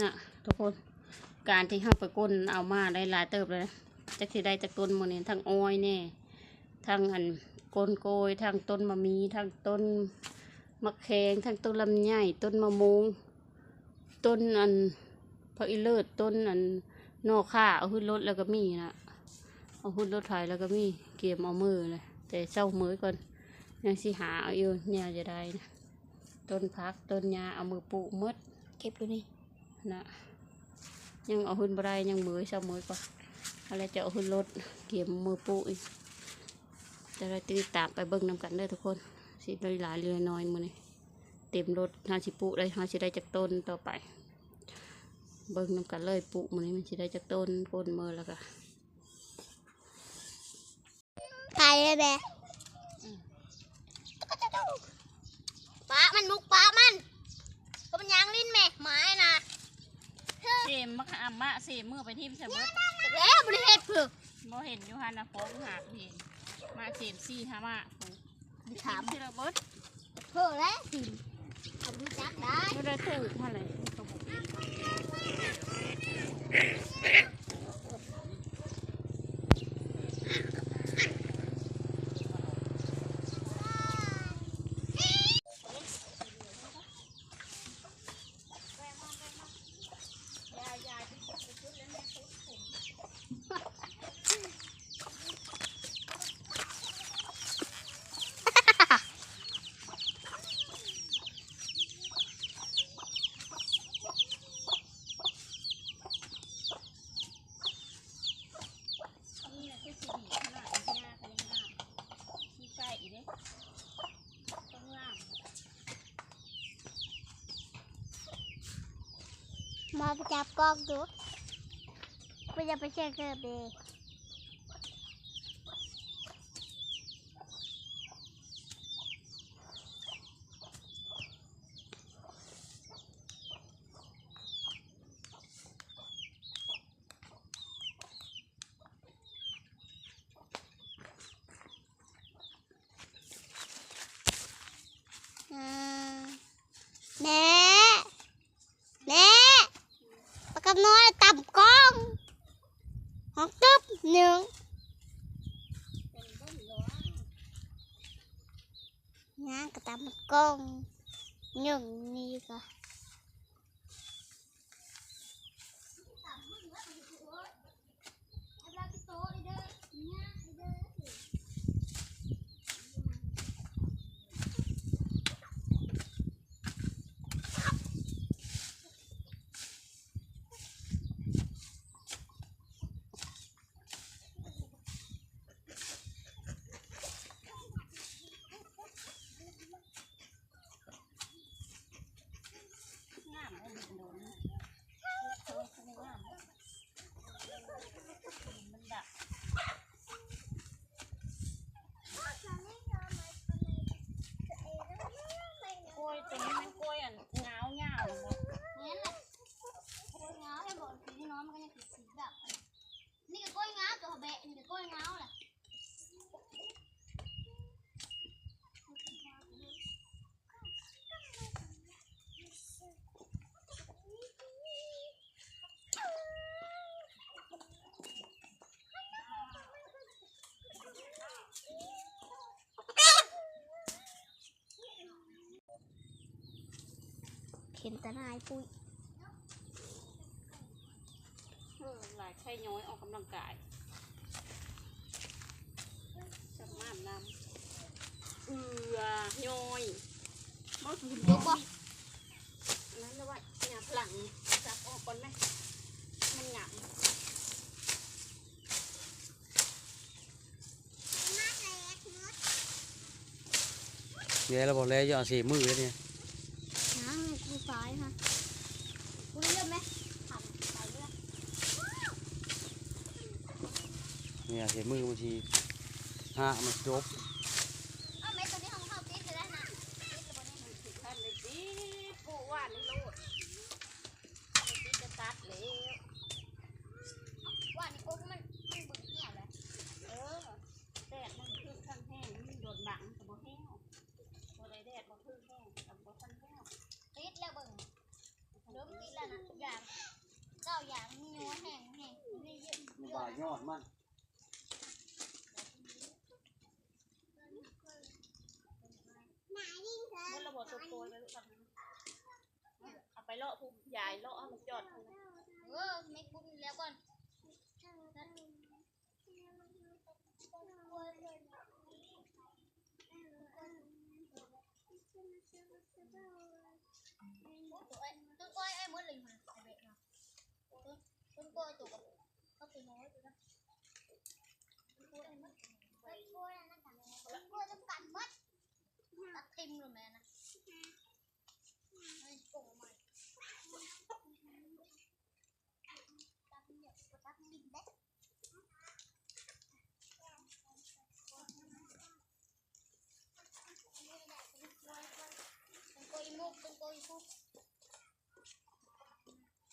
ນະທຸກຄົນ ການທີ່ເຮົາໄປກົ້ນເອົາມາໄດ້ຫຼາຍເຕີບເລີຍ ຈັກຊິໄດ້ຈັກຕົ້ນມື້ນີ້ ທັງອ້ອຍແດ່ ທັງອັນ ກົ້ນກ້ອຍ ທັງຕົ້ນໝາກມີ ທັງຕົ້ນໝາກແຂ້ງ ທັງຕົ້ນລຳໄຍ ຕົ້ນມະມ່ວງ ຕົ້ນອັນ ຜັກອີເລີດ ຕົ້ນອັນ ໜໍ່ຂ່າ ເອົາຂຶ້ນລົດແລ້ວກໍມີນະ ເອົາຂຶ້ນລົດໄຖແລ້ວກໍມີ ກຽມເອົາມື້ເລີຍ ແຕ່ເຊົ້າມື້ກ່ອນ ຍັງຊິຫາເອົາຢູ່ ແນວຈະໄດ້ນະ ຕົ້ນຜັກຕົ້ນຫຍ້າ ເອົາມືປູກໝົດ ເກັບຢູ່ນີ້ ນະ ຍັງເອົາຂຶ້ນບໍ່ໄດ້ ຍັງເມີ້ຍ ເຊົ້າເມີ້ຍກ່ອນ ແລ້ວຈະເອົາຂຶ້ນລົດ ກຽມເອົາມືປູກອີກ ຈະໄດ້ຕິດຕາມໄປເບິ່ງນຳກັນເດີທຸກຄົນ ຊິໄດ້ຫຼາຍຫຼືນ້ອຍມື້ນີ້ ເຕັມລົດ ເຮົາຊິປູກໄດ້ ເຮົາຊິໄດ້ຈັກຕົ້ນຕໍ່ໄປ ເບິ່ງນຳກັນເລີຍ ປູກມື້ນີ້ມັນຊິໄດ້ຈັກຕົ້ນ ຝົນເມີແລ້ວກະ ໄປແບະ ປະມັນ ມຸກປະມັນ ກໍມັນຍ່າງຫຼິ້ນແມະ ໝານະ ເສມ ບັກອຳມະ ເສມ ມືໄປຖິ້ມໃສ່ເບິດ ຈັກແລ້ວ ບໍ່ໄດ້ເຮັດເພິ່ນ ບໍ່ເຫັນຢູ່ຫັ້ນນະ ຂອງຫາກເຫັນ ມະເສມ ສີ່ຫ້າ ມະ ໄປຖາມ ເທື່ອລະເບິດ ເພິ່ນແຫຼະ ສິ ເຂົາຮູ້ຈັກໄດ້ ບໍ່ໄດ້ຖືກຫັ້ນແຫຼະ ມາໄປຈັບກ້ອງດູ ບໍ່ຢາກໄປເຊື່ອເກີບເດ. ອືມ ແມ່ ແມ່ ປາການ້ອຍຕຳກ້ອງ ຮອກຕຶບໜຶ່ງ ຍ່າງກະຕຳກ້ອງ ໜຶ່ງນີ້ກະ ງາມເດ້ ດິນໂດນ ງາມເດ້ ດິນມັນດຳ. ກ້ວຍໂຕນີ້ແມ່ນກ້ວຍອັນງາວຍາວແມ່ນບໍ່? ແມ່ນແຫຼະ ກ້ວຍງາວແທ້ບໍ່? ປີນ້ອງມັນກໍຍັງເປັນສີດຳ. ນີ້ກໍກ້ວຍງາວ ຕົວແບະ ນີ້ກໍກ້ວຍງາວແຫຼະ. ເຫັນແຕ່ນາຍປຸ້ຍ ເອີ ຫຼາຍໄຂ່ຍ້ອຍອອກກຳລັງກາຍ ສະໝາບນ້ຳ ເອືອ ຍ້ອຍ ບໍ່ກິນ ຍົກບໍ່? ອັນນັ້ນລະວ່າ ຫຍ້າພະລັງນີ້ ຈັບອອກກ່ອນໄໝ? ມັນຫຍາບ. ແລ້ວບໍ່ແລ້ວ ຢ່າເສມືເດ້ນີ້ ຍັງ ກູສາຍຮະ ກູເລີ່ມແມ່ ນີ້ເສມືມັນຊິຫາກມັນຈົບ ເອົາແມ່ ໂຕນີ້ຂອງເຮົາຕິດໄປແລ້ວນະ ຕິດແລ້ວບໍ່ນີ້ ມັນຊິທັນໄດ້ຕິດ ປູກຫວ່ານນີ້ໂລດ. ມັນຊິຈະຕັດແລ້ວ ວ່ານີ້ ໂອ້ ມັນ ມັນບຶງແຫ້ວແລ້ວ ເອີ ແດດມັນຖືກທັງແຫ້ງ ມັນໂດນບັງມັນກໍບໍ່ແຫ້ວ ບໍ່ໄດ້ແດດບໍ່ຖືກແຫ້ງກໍບໍ່ທັນແຫ້ວ ຕິດແລ້ວເບິ່ງ ເລີ່ມຕິດແລ້ວນະ ຢາ ເຈົ້າຢາກມີຫົວແຫ້ງແຫ້ງ ມັນບໍ່ຍອດມັນ ເອົາໄປເລາະພຸ້ນ ຢາຍເລາະໃຫ້ມັນຈອດພຸ້ນ ເອີ ແມ່ກຸນແລ້ວກ່ອນ. ຕົ້ນກ້ອຍອ້າຍໝົດເລີຍມາ ໄປແບກມາ ຕົ້ນ ຕົ້ນກ້ອຍໂຕ ເຂົາໄປນ້ອຍໂຕນະ ຕົ້ນກ້ອຍອ້າຍໝົດ ຕົ້ນກ້ອຍນຳກັນໝົດ ຕັດຖິ້ມໂລດແມ່ນະ ໃຫ້ໂກໃໝ່.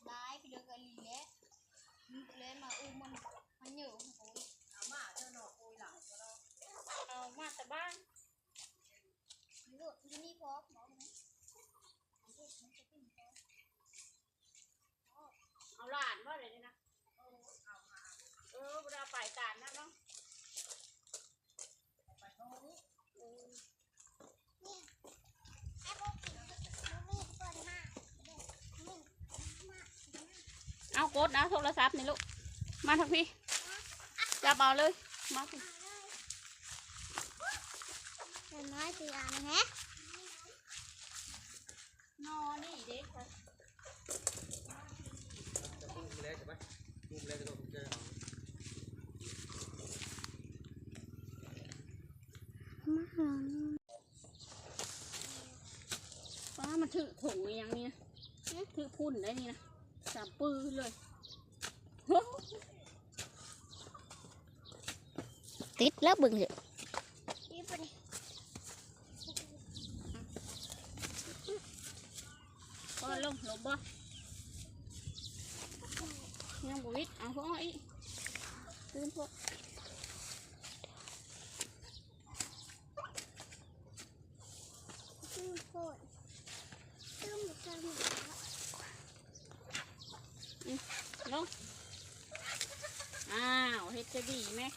ບາຍ ໄປເດີກະລີແຫຼະ ແລະມາອຸມັນ ມັນເຫຍີ້ໂອ້ຍ ເອົາມາເດີເນາະ ໂອ້ຍ ຫຼາຍກະດອກ ເອົາມາແຕ່ບ້ານ ໂລດ ມັນຈະມີພໍ ເອົາຫຼານບໍ່ເດນີ້ນະ ເອີ ບໍ່ໄດ້ເອົາໄປຕາມນະເນາະ ໄປເທົ່ານີ້ ເອີ. ເອົາກົດເອົາໂທລະສັບນີ້ລູກ ມາທາງພີ້ ຈັບເອົາເລີຍ ມາພີ້ ນ້ອຍຊິອານແຮະ ໜໍ່ນີ້ເດ້ ປ້າ ມັນຖືກຖົງອີ່ຫຍັງນີ້ນະ ຖືກຝຸ່ນໄດ໋ນີ້ນະ ສາມປືເລີຍ ຕິດແລ້ວເບິ່ງເດ ພໍລົງ ລົງບໍ່ ຍັງບໍ່ວິດ ເອົາ ພໍອີກ ຕື່ມພໍ ອືມ ລົງ ອ້າວ ເຮັດຈະດີແມະ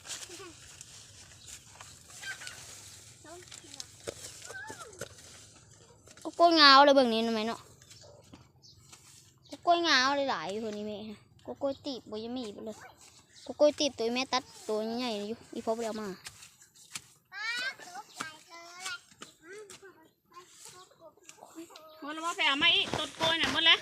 ໂກໂກ້ຍງາວເລີຍ ເບິ່ງນີ້ນະແມ່ເນາະ ໂກໂກ້ຍງາວຫຼາຍໆຢູ່ເພິ່ນນີ້ແມ່ ໂກໂກ້ຍຕີບບໍ່ຍັງມີເບິດເລີຍ ໂກໂກ້ຍຕີບໂຕແມ່ຕັດໂຕໃຫຍ່ຢູ່ ອີ່ພໍ່ບໍ່ໄດ້ເອົາມາ. ໝົດແລ້ວບໍ່? ໄປເອົາມາອີກ ຕົ້ນກ້ວຍນະ ໝົດແລ້ວ.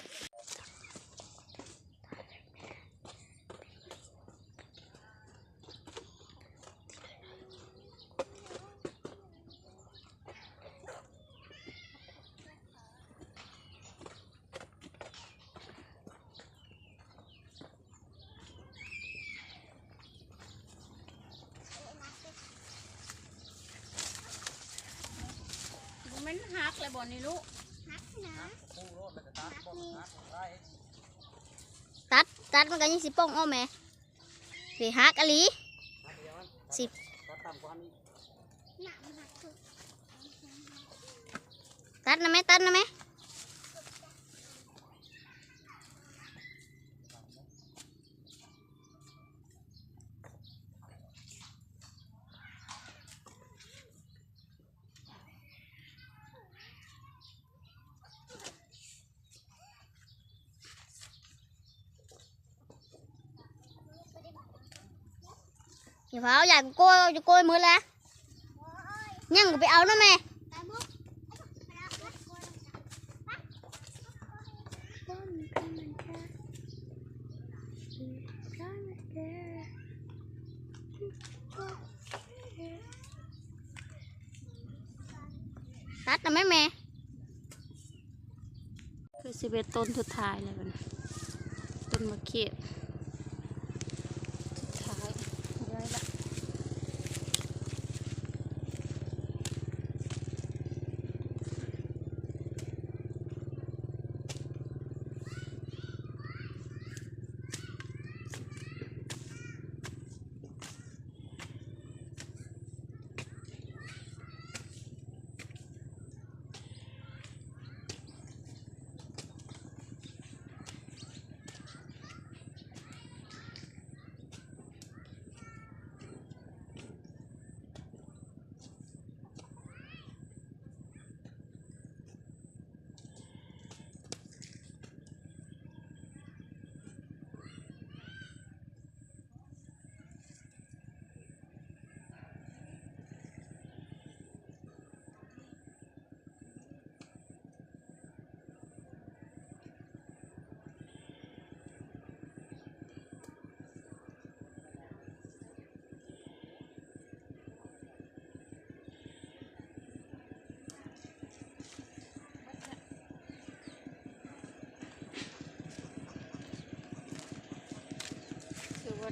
ບໍ່ແມ່ນຫັກແລ້ວບໍ່ນີ້ລູກ? ຫັກນະ ຕັດ ຕັດມັນກະຍັງຊິປ່ອງອອກແມ ຊິຫັກອີ່ຫຼີ ຊິ ຕັດນະແມ່ ຕັດນະແມ່. ຢ່າຟ້າວ ຢາກໂກ້ຍ ຢາກໂກ້ຍໝົດແລ້ວ ຍັງກະໄປເອົານະແມ່. ຕັດນະແມ່ ແມ່ ຄືສິບເອັດຕົ້ນສຸດທ້າຍແລ້ວບັດນີ້ ຕົ້ນມະເຂດສຸດທ້າຍ ເຫຼືອລະ. ເ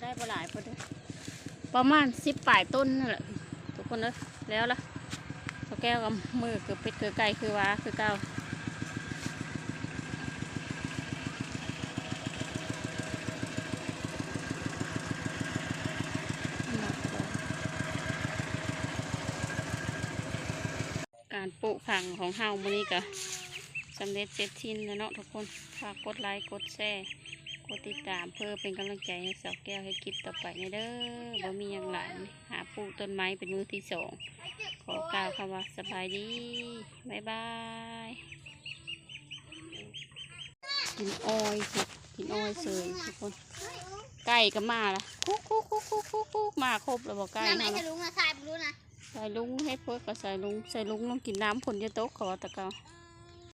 ໄດ້ບໍ່ຫຼາຍ ພໍດີ ປະມານສິບປາຍຕົ້ນນັ້ນແຫຼະທຸກຄົນເອີຍ. ແລ້ວລະ ສາວແກ້ວກໍເມືອເກືອເປັດເກືອໄກ່ຄືວ່າຄືເກົ່າ. ການປູກຝັງຂອງເຮົາມື້ນີ້ກໍສຳເລັດເສັດສິ້ນແລ້ວເນາະທຸກຄົນ. ຝາກກົດໄລ ກົດແຊ ກົດຕິດຕາມ ເພື່ອເປັນກຳລັງໃຈໃຫ້ສາວແກ້ວເຮັດຄລິບຕໍ່ໄປແດ່ເດີ. ບໍ່ມີຫຍັງຫຼາຍ ຫາປູກຕົ້ນໄມ້ເປັນມື້ທີສອງ. ຂໍກ່າວຄຳວ່າສະບາຍດີ ບາຍບາຍ. ກິນອ້ອຍ ກິນອ້ອຍເສີຍທຸກຄົນ. ໄກ່ກໍມາລະ ຄຸກໆໆໆໆ ມາຄົບແລ້ວບໍ່ໄກ່ ນ້ຳໃຫ້ ເຮົາ ສາຍລຸງນະ ສາຍລຸງ ໃຫ້ເພິ່ນກໍສາຍລຸງ ສາຍລຸງລົງກິນນ້ຳ ຝົນຈະຕົກ ເຂົາວ່າແຕ່ເກົ່າ.